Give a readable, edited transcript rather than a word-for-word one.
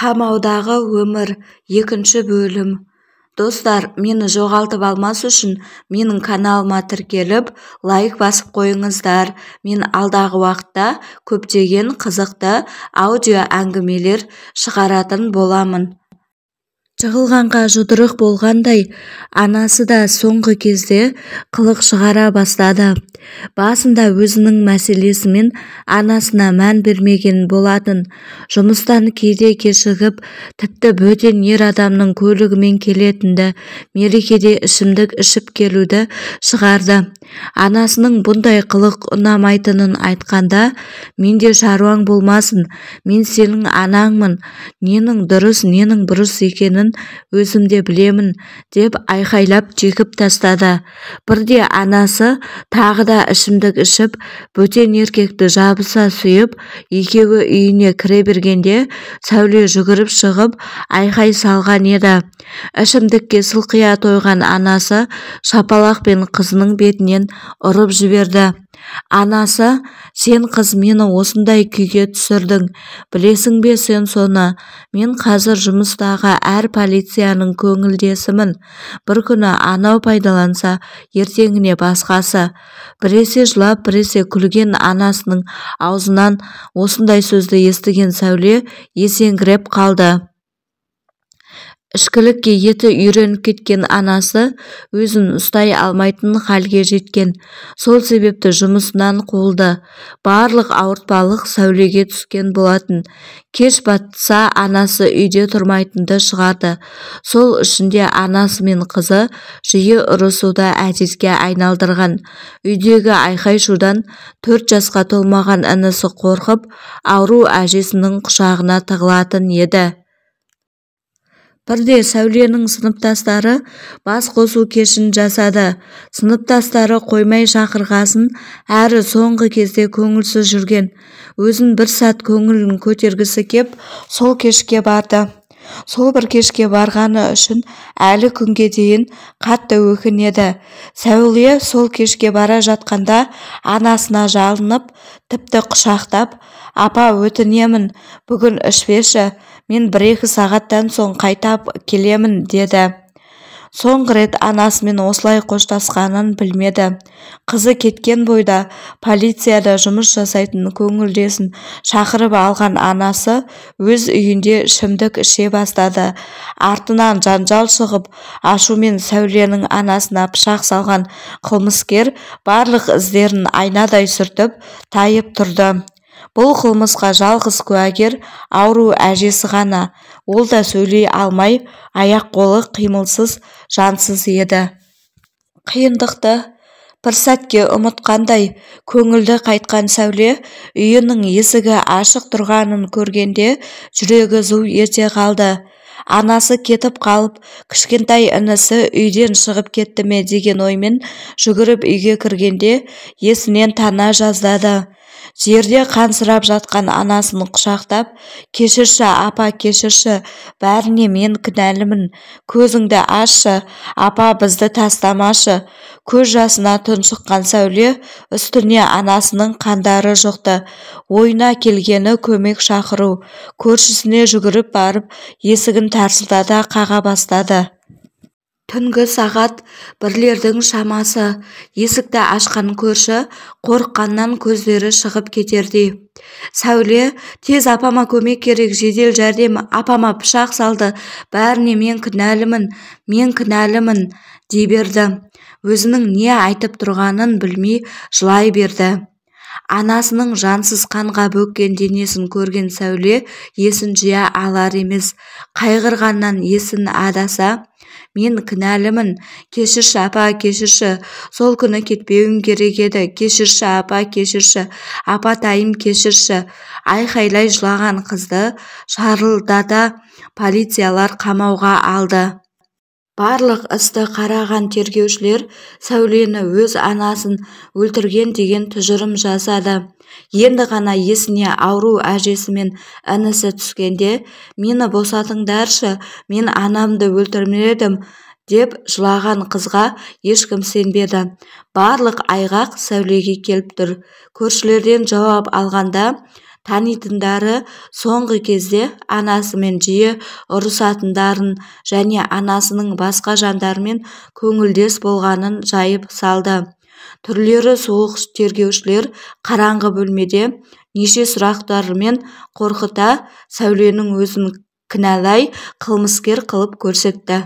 Қамаудағы өмір. Екінші бөлім. Достар, мені жоғалтып алмас үшін менің каналыма тіркеліп, лайк басып қойыңыздар. Мен алдағы уақытта көптеген қызықты аудио әңгімелер шығаратын боламын. Жығылғанға жұдырық болғандай, анасы да соңғы кезде қылық шығара бастады. Басында өзінің мәселесімен анасына мән бермеген болатын. Жұмыстан кейде кешігіп, тіпті бөтен ер адамның көлігімен келетінді, мерекеде ішімдік ішіп келуді шығарды. Анасының бұндай қылық ұнамайтынын айтқанда, менде шаруаң болмасын, мен сенің анаңмын, ненің дұрыс, ненің бұрыс екенін өзім де білемін, деп айқайлап жекіп тастады. Бірде анасы тағы да ішімдік ішіп, бөтен еркекті жабыса сүйіп, екеуі үйіне кіре бергенде Сәуле жүгіріп шығып, айқай салған еді. Ішімдікке сылқия тойған анасы шапалақпен қызының бетінен ұрып жіберді. Анасы, сен қыз мені осындай күйге түсірдің, білесің бе сен соны? Мен қазір жұмыстағы әр полицияның көңілдесімін. Бір күні анау пайдаланса, ертеңіне басқасы. Біресе жылап, біресе күлген анасының аузынан осындай сөзді естіген Сәуле есеңгіреп қалды. Ішкілікке еті үйреніп кеткен анасы өзін ұстай алмайтын халге жеткен. Сол себепті жұмысынан қуылды. Барлық ауыртпалық Сәулеге түскен болатын. Кеш батса анасы үйде тұрмайтынды шығарды. Сол үшін де анасы мен қызы жиі ұрысуды әдетке айналдырған. Үйдегі айқай-шудан 4 жасқа толмаған інісі қорқып, ауру әжесінің құшағына тығылатын еді. Бірде Сәуленің сыныптастары бас қосу кешін жасады. Сыныптастары қоймай шақырғасын, әрі соңғы кезде көңілсіз жүрген. Өзін бір сәт көңілін көтергісі кеп, сол кешке барды. Сол бір кешке барғаны үшін әлі күнге дейін қатты өкінеді. Сәуле сол кешке бара жатқанда анасына жалынып, тіпті құшақтап, «Апа, өтінемін, бүгін ішпеші, мен 1-2 сағаттан соң қайтап келемін», деді. Соңғы рет анасымен осылай қоштасқанын білмеді. Қызы кеткен бойда полицияда жұмыс жасайтын көңілдесін шақырып алған анасы өз үйінде ішімдік іше бастады. Артынан жанжал шығып, ашумен Сәуленің анасына пышақ салған қылмыскер барлық іздерін айнадай сүртіп, тайып тұрды. Бұл қылмысқа жалғыз куәгер ауру әжесі ғана, ол да сөйлей алмай, аяқ-қолы қимылсыз, жансыз еді. Қиындықты бір сәтке ұмытқандай көңілді қайтқан Сәуле үйінің есігі ашық тұрғанын көргенде жүрегі зу ете қалды. Анасы кетіп қалып, кішкентай інісі үйден шығып кетті ме деген оймен жүгіріп үйге кіргенде есінен тана жаздады. Жерде қансырап жатқан анасын құшақтап, «Кешірші, апа, кешірші, бәріне мен кінәлімін, көзіңді ашшы, апа, бізді тастамашы». Көз жасына тұншыққан Сәуле үстіне анасының қандары жұқты. Ойына келгені көмек шақыру. Көршісіне жүгіріп барып, есігін тарсылдата қаға бастады. Түнгі сағат 1-лердің шамасы. Есікті ашқан көрші қорыққаннан көздері шығып кетердей. Сәуле, тез апама көмек керек, жедел жәрдем, апама пышақ салды, бәріне мен кінәлімін, мен кінәлімін, дей берді. Өзінің не айтып тұрғанын білмей жылай берді. Анасының жансыз қанға бөккен денесін көрген Сәуле есін жия алар емес. Қайғырғаннан есін адаса, «Мен кінәлімін, кешірші, апа, кешірші, сол күні кетпеуім керек еді, кешірші, апа, кешірші, апатайым, кешірші». Айқайлай жылаған қызды шарылдата полициялар қамауға алды. Барлық істі қараған тергеушілер Сәулені өз анасын өлтірген деген тұжырым жасады. Енді ғана есіне ауру әжесі мен інісі түскенде, «Мені босатыңдаршы, мен анамды өлтірмедім», деп жылаған қызға ешкім сенбеді. Барлық айғақ Сәулеге келіп тұр. Көршілерден жауап алғанда, Танитындары соңғы кезде анасымен жиі ұрысатындарын және анасының басқа жандармен көңілдес болғанын жайып салды. Түрлері суық тергеушілер қараңғы бөлмеде неше сұрақтармен қорқыта, Сәуленің өзін кінәлай, қылмыскер қылып көрсетті.